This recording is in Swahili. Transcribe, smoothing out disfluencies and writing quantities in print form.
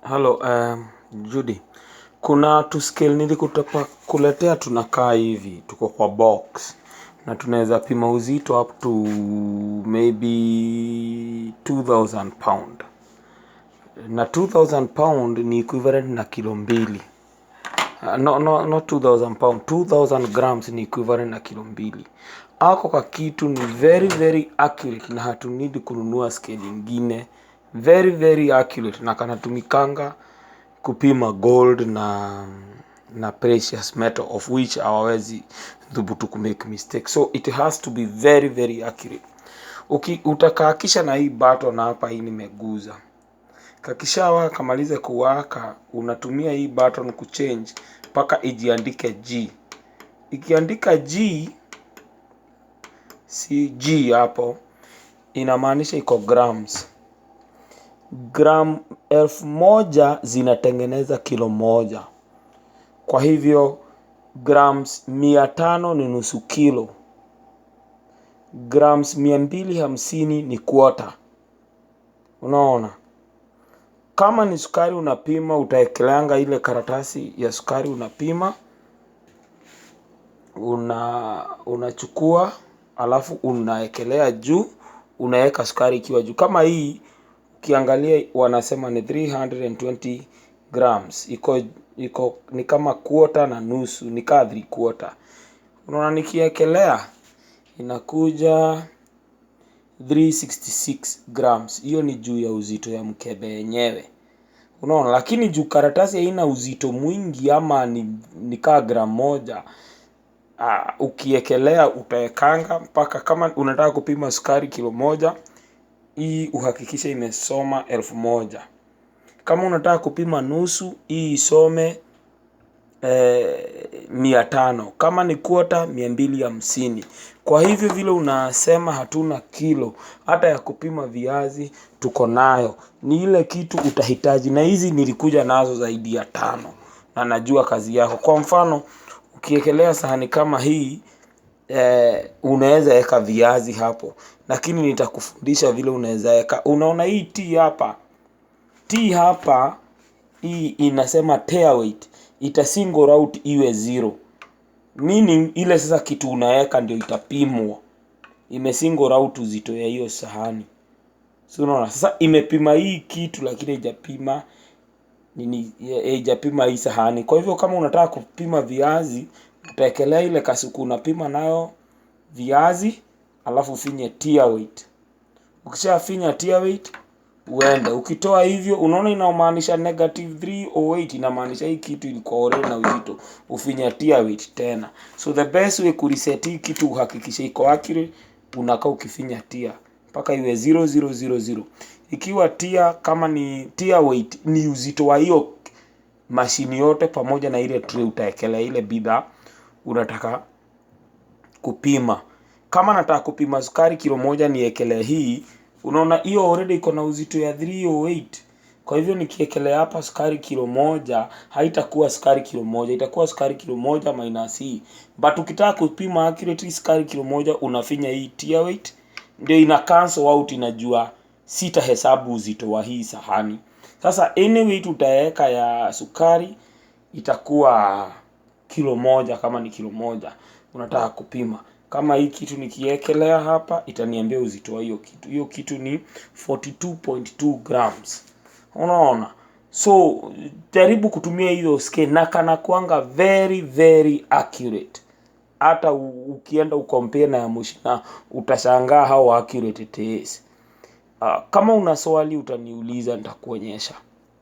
Hello, Judy. Kuna tuscale nilikuletea, tunakaa hivi, tuko kwa box na tunaweza pima uzito up to maybe 2000 pound, na 2000 pound ni equivalent na kilo 2. No, no, not 2000 pound, 2000 grams ni equivalent na kilo 2. Ako ka kitu ni very very accurate na hatuneed kununua scale ingine. Very very accurate na kanatumikanga kupima gold na precious metal, of which hawawezi dhubutu kumake mistake, so it has to be very very accurate. Utakakisha na hii button hapa, hii nimeguza. Kakishawa kamalize kuwaka, unatumia hii button kuchange mpaka ijiandike G. Ikiandika G, si G hapo, inamaanisha iko grams. Gram 1000 zinatengeneza kilo 1. Kwa hivyo grams 500 ni nusu kilo. Grams 250 ni quarter. Unaona? Kama ni sukari unapima, utaekeleanga ile karatasi ya sukari unapima, unachukua, alafu unaekelea juu, unaweka sukari ikiwa juu. Kama hii ukiangalia wanasema ni 320 grams. Iko ni kama quarter na nusu, ni kaa 3/4. Unaona nikiekelea inakuja 366 grams. Hiyo ni juu ya uzito ya mkebe yenyewe. Unaona, lakini juu karatasi haina uzito mwingi ama ni kaa gram 1, ukiekelea utaekanga mpaka kama unataka kupima sukari kilo 1, hii uhakikishe imesoma 1000. Kama unataka kupima nusu, hii isome 500. Kama ni quarter, 250. Kwa hivyo vile unasema hatuna kilo hata ya kupima viazi, tuko nayo. Ni ile kitu utahitaji, na hizi nilikuja nazo zaidi ya 5 na najua kazi yako. Kwa mfano ukiekelea sahani kama hii, unaweza eka viazi hapo, lakini nitakufundisha vile unaweza eka. Unaona hii T hapa, T hapa hii inasema tare weight, ita single out iwe 0, meaning ile sasa kitu unaweka ndio itapimwa. Ime single out uzito ya hiyo sahani. So unaona sasa imepima hii kitu lakini haijapima nini, haijapima hii sahani. Kwa hivyo kama unataka kupima viazi, utaekelea ile kasuku unapima nayo viazi, alafu ufinye tare weight. Ukishafinya tare weight uende. Ukitoa hivyo unaona inamaanisha negative 308, inamaanisha hii kitu ilikuwa already na uzito. Ufinye tare weight tena. So the best way ku reset hii kitu uhakikishe iko accurate, unakaa ukifinya tare mpaka iwe 0000. Ikiwa tare, kama ni tare weight, ni uzito wa hiyo mashini yote pamoja na ile tray utaekelea ile bidhaa unataka kupima. Kama nataka kupima sukari kilo 1 niekelee hii, unaona hiyo already iko na uzito ya 308. Kwa hivyo nikiekelea hapa sukari kilo 1, haitakuwa sukari kilo 1, itakuwa sukari kilo 1 minus hii. But ukitaka kupima accurately sukari kilo 1, unafinya hii tare weight, ndio ina cancel out, inajua sitahesabu uzito wa hii sahani. Sasa any weight utaweka ya sukari itakuwa kilo 1 kama ni kilo 1 unataka kupima. Kama hii kitu nikiekelea hapa itaniambia uzito wa hiyo kitu. Hiyo kitu ni 42.2 grams. Unaona? So jaribu kutumia hiyo scale na kana kuanga very very accurate. Hata ukienda ukompare na ya Mushina utashangaa how accurate it is. Kama una swali utaniuliza, nitakuonyesha.